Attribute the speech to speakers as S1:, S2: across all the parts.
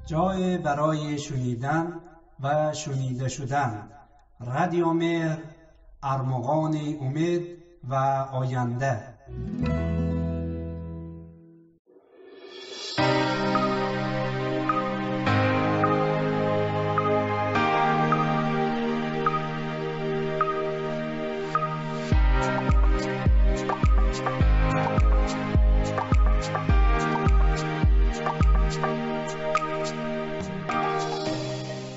S1: جای برای شنیدن و شنیده شدن. رادیو مهر، ارمغان امید و آینده.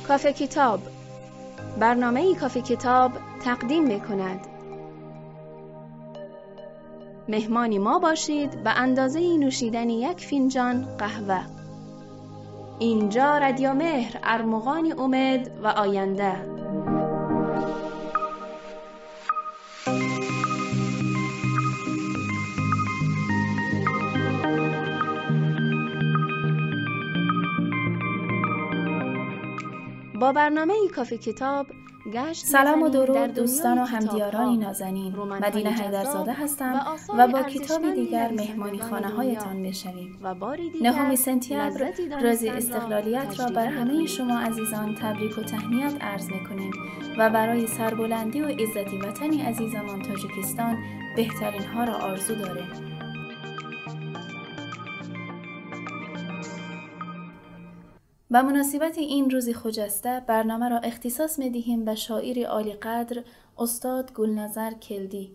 S2: کافه کتاب. برنامه کافه کتاب تقدیم می‌کند. مهمانی ما باشید به اندازه نوشیدن یک فنجان قهوه. اینجا رادیو مهر، ارمغان امید و آینده. با برنامه کافه کتاب گشت.
S3: سلام و درود دوستان و همدیاران نازنین، مدینه حیدرزاده هستم و با کتاب دیگر مهمانی خانه هایتان میشویم. 9 سپتامبر روز استقلالیت را بر همه شما عزیزان تبریک و تهنیت عرض میکنیم و برای سربلندی و عزت وطن عزیزمان تاجیکستان بهترین ها را آرزو داریم. به مناسبت این روز خجسته برنامه را اختصاص می‌دهیم به شاعر عالی قدر استاد گلنظر کلدی.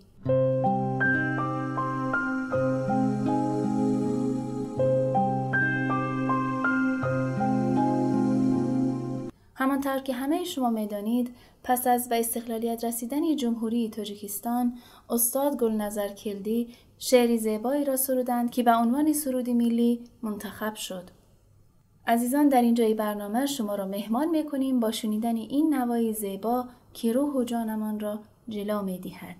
S3: همانطور که همه شما می‌دانید، پس از به استقلالیت رسیدن جمهوری تاجیکستان، استاد گلنظر کلدی شعر زیبایی را سرودند که به عنوان سرود ملی منتخب شد. عزیزان، در اینجای برنامه شما را مهمان میکنیم با شنیدن این نوای زیبا که روح و جانمان را جلا میدهد.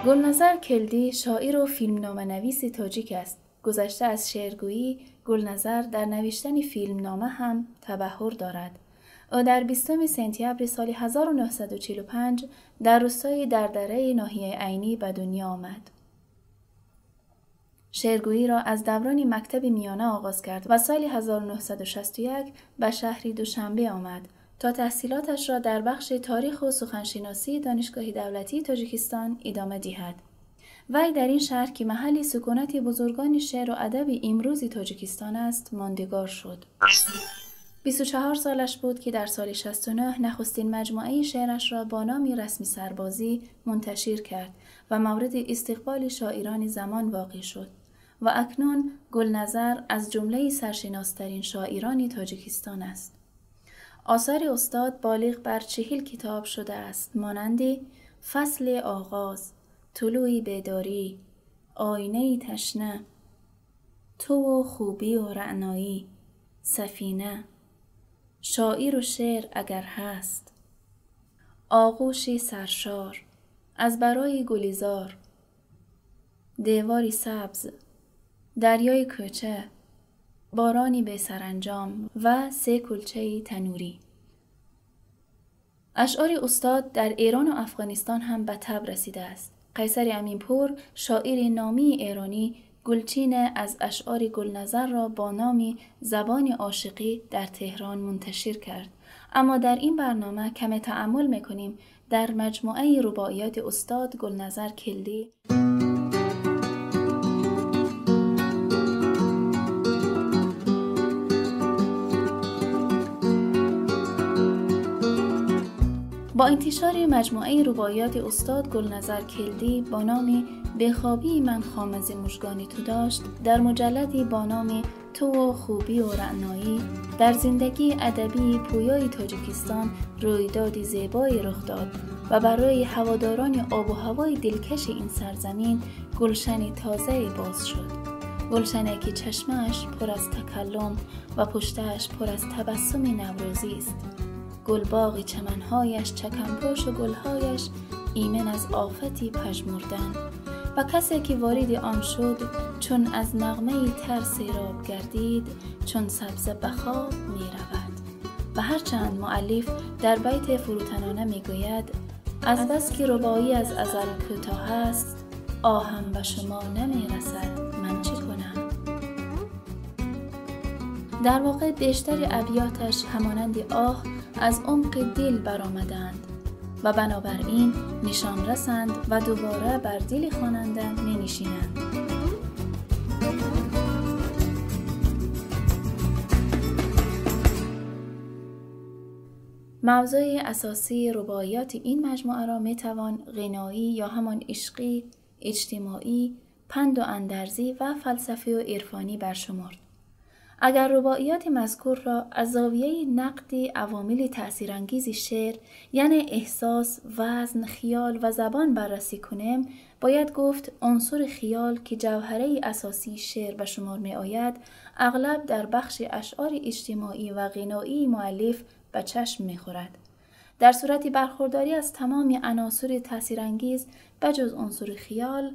S3: گلنظر کلدی شاعر و فیلمنامه نویس تاجیک است. گذشته از شعرگویی، گلنظر در نوشتن فیلمنامه هم تبحر دارد. او در 20 سپتامبر سال 1945 در روستای دردره ناحیه عینی به دنیا آمد. شعرگویی را از دوران مکتب میانه آغاز کرد و سال 1961 به شهر دوشنبه آمد تا تحصیلاتش را در بخش تاریخ و سخنشناسی دانشگاه دولتی تاجیکستان ادامه دهد. وی در این شهر که محل سکونت بزرگان شعر و ادب امروز تاجیکستان است، ماندگار شد. 24 سالش بود که در سال 69 نخستین مجموعه شعرش را با نام رسم سربازی منتشر کرد و مورد استقبال شاعران زمان واقع شد و اکنون گلنظر از جمله سرشناسترین شاعران تاجیکستان است. آثار استاد بالغ بر 40 کتاب شده است، مانند فصل آغاز، طلوع بیداری، آینه تشنه، تو و خوبی و رعنایی، سفینه، شاعر و شعر اگر هست، آغوشی سرشار، از برای گلیزار، دیواری سبز، دریای کوچه، بارانی به سرانجام و 3 کلچه تنوری. اشعار استاد در ایران و افغانستان هم به تب رسیده است. قیصر امینپور، شاعر نامی ایرانی، گلچین از اشعار گلنظر را با نام زبان عاشقی در تهران منتشر کرد. اما در این برنامه کم تأمل میکنیم در مجموعه رباعیات استاد گلنظر کلدی با انتشار مجموعه رباعیات استاد گلنظر کلدی با نام بخوابی من خامز مژگان تو داشت، در مجلدی با نام تو و خوبی و رعنایی در زندگی ادبی پویای تاجیکستان رویدادی زیبایی رخ داد و برای هواداران آب و هوای دلکش این سرزمین گلشن تازه باز شد. گلشنی که چشمش پر از تکلم و پشتش پر از تبسم نوروزی است. گلباغ چمنهایش چکمپوش و گلهایش ایمن از آفتی پژمردن و کسی که وارد آن شد چون از نغمه تر سیراب گردید چون سبزه به خواب می رود. و هرچند مؤلف در بیت فروتنانه می گوید از بس که رباعی از ازل کوتاه است آهم به شما نمی رسد من چه کنم. در واقع بیشتر ابیاتش همانند آه از عمق دل برآمدند و بنابراین نشان رسند و دوباره بر دل خواننده می نشینند. موضوع اساسی رباعیات این مجموعه را می توان غنایی یا همان عشقی، اجتماعی، پند و اندرزی و فلسفی و عرفانی برشمرد. اگر رباعیات مذکور را از زاویه نقد عوامل تأثیرانگیز شعر، یعنی احساس، وزن، خیال و زبان بررسی کنیم، باید گفت عنصر خیال که جوهره اساسی شعر به شمار می آید، اغلب در بخش اشعار اجتماعی و غنایی مؤلف به چشم می خورد. در صورت برخورداری از تمام عناصر تأثیرانگیز بجز عنصر خیال،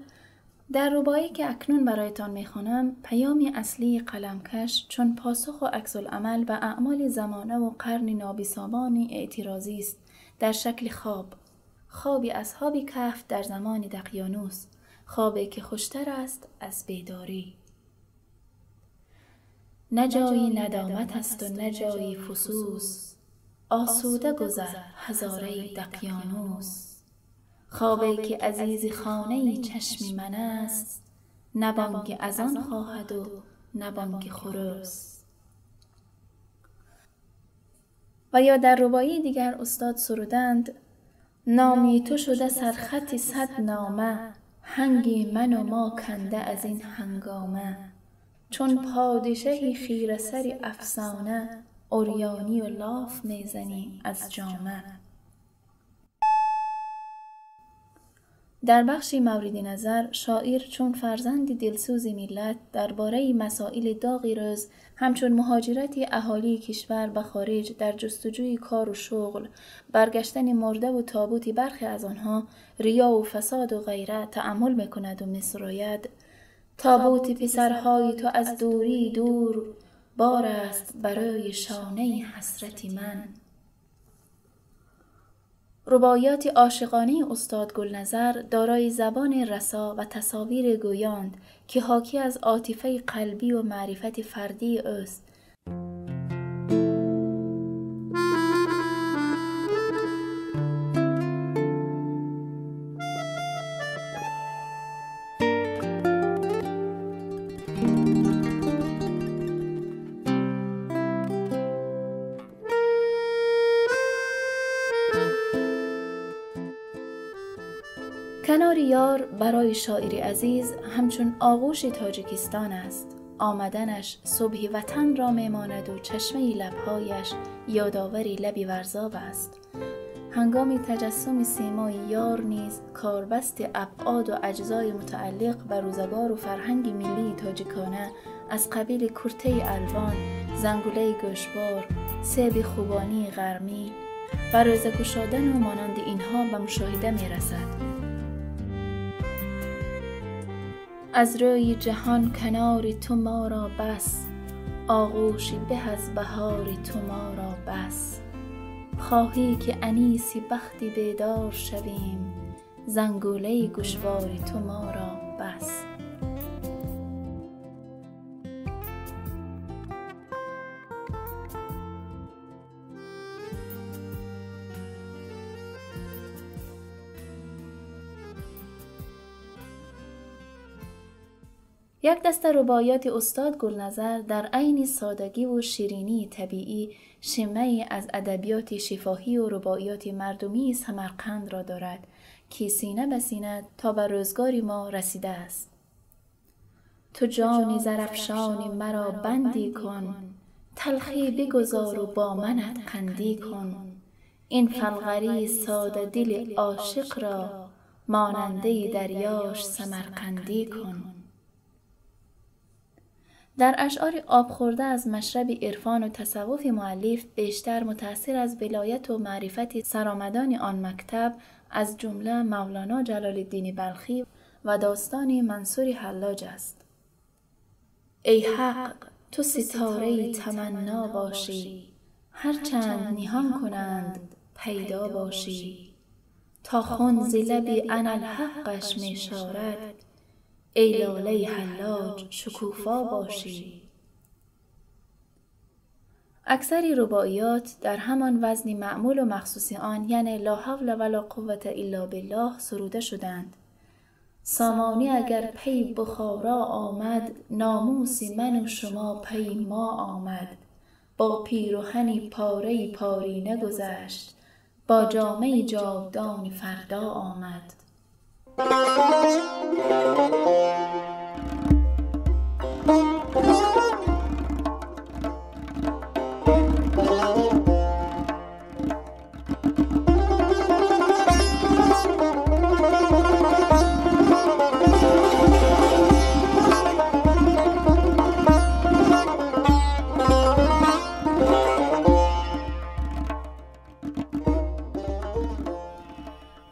S3: در رباعی که اکنون برایتان میخوانم، پیام اصلی قلمکش چون پاسخ و عکس العمل به اعمال زمانه و قرن نابسامان اعتراضی است در شکل خواب، خوابی اصحاب کهف در زمان دقیانوس، خوابی که خوشتر است از بیداری. نه جایی ندامت است و نه جایی فسوس، آسوده گذر هزاره دقیانوس. خوابی که عزیز خانه چشم من است، نه بانگ اذان خواهد و نه بانگ خروس. و یا در رباعی دیگر استاد سرودند: نامی تو شده سرخط 100 نامه، هنگی من و ما کنده از این هنگامه. چون پادشهی خیره سر افسانه، عریانی و لاف میزنی از جامه. در بخش مورد نظر شاعر چون فرزند دلسوز ملت درباره مسائل داغ روز همچون مهاجرت اهالی کشور به خارج در جستجوی کار و شغل، برگشتن مرده و تابوت برخی از آنها، ریا و فساد و غیره تأمل میکند و میسراید: تابوت پسرهای تو از دوری دور، بار است برای شانه حسرت من. رباعیات عاشقانه استاد گلنظر دارای زبان رسا و تصاویر گویاند که حاکی از عاطفه قلبی و معرفت فردی اوست. کنار یار برای شاعر عزیز همچون آغوش تاجیکستان است. آمدنش صبح وطن را میماند و چشمه لبهایش یادآور لب ورزاب است. هنگام تجسم سیمای یار نیز کاربست ابعاد و اجزای متعلق به روزگار و فرهنگ ملی تاجیکانه از قبیل کرته الوان، زنگوله گوشوار، سیب خوبانی غرمی و روزه گشادن و مانند اینها به مشاهده می رسد. از روی جهان کنار تو ما را بس، آغوشی به از بهار تو ما را بس. خواهی که انیسی بختی بیدار شویم، زنگوله گوشوار تو ما را بس. یک دسته رباعیات استاد گلنظر در عین سادگی و شیرینی طبیعی شمه‌ای از ادبیات شفاهی و رباعیات مردمی سمرقند را دارد که سینه به سینه تا به روزگار ما رسیده است. تو جان زرافشان مرا بندی کن، تلخی بگذار و با منت قندی کن. این فلغری ساده دل عاشق را ماننده دریاش سمرقندی کن. در اشعار آب خورده از مشرب عرفان و تصوف مؤلف بیشتر متأثر از ولایت و معرفت سرآمدان آن مکتب از جمله مولانا جلال الدین بلخی و داستان منصور حلاج است. ای حق تو ستاره تمنا باشی، هرچند نهان کنند پیدا باشی. تا خون ز لب انا الحقش می شارد، ای لاله حلاج شکوفا باشی. اکثر رباعیات در همان وزن معمول و مخصوص آن، یعنی لا حول ولا قوة الا بالله سروده شدند. سامانی اگر پی بخارا آمد، ناموس من و شما پی ما آمد. با پیراهنی پاره پاری نگذشت، با جامه جاودان فردا آمد.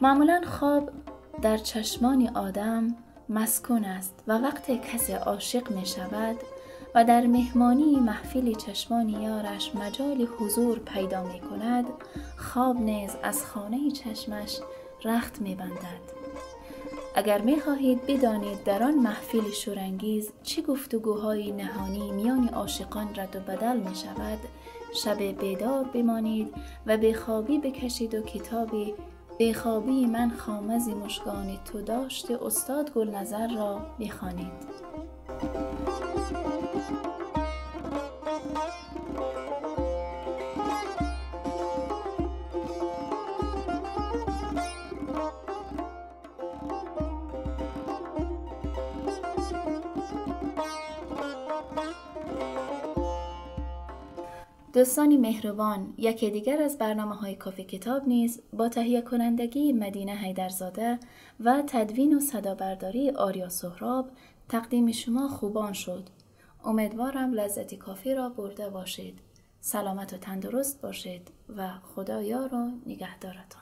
S3: معمولاً خواب در چشمان آدم مسکون است و وقتی کسی عاشق می شود و در مهمانی محفل چشمان یارش مجال حضور پیدا می کند، خواب نیز از خانه چشمش رخت می بندد. اگر می خواهید بدانید در آن محفل شورانگیز چه گفتگوهای نهانی میان عاشقان رد و بدل می شود، شب بیدار بمانید و به خوابی بکشید و کتابی بیخوابی من خامز مشکان تو داشت استاد گلنظر را بخوانید. دوستان مهربان، یکی دیگر از برنامه‌های کافه کتاب نیز با تهیه کنندگی مدینه حیدرزاده و تدوین و صدابرداری آریا سهراب تقدیم شما خوبان شد. امیدوارم لذت کافی را برده باشید. سلامت و تندرست باشید و خدا یار و نگهدارتان.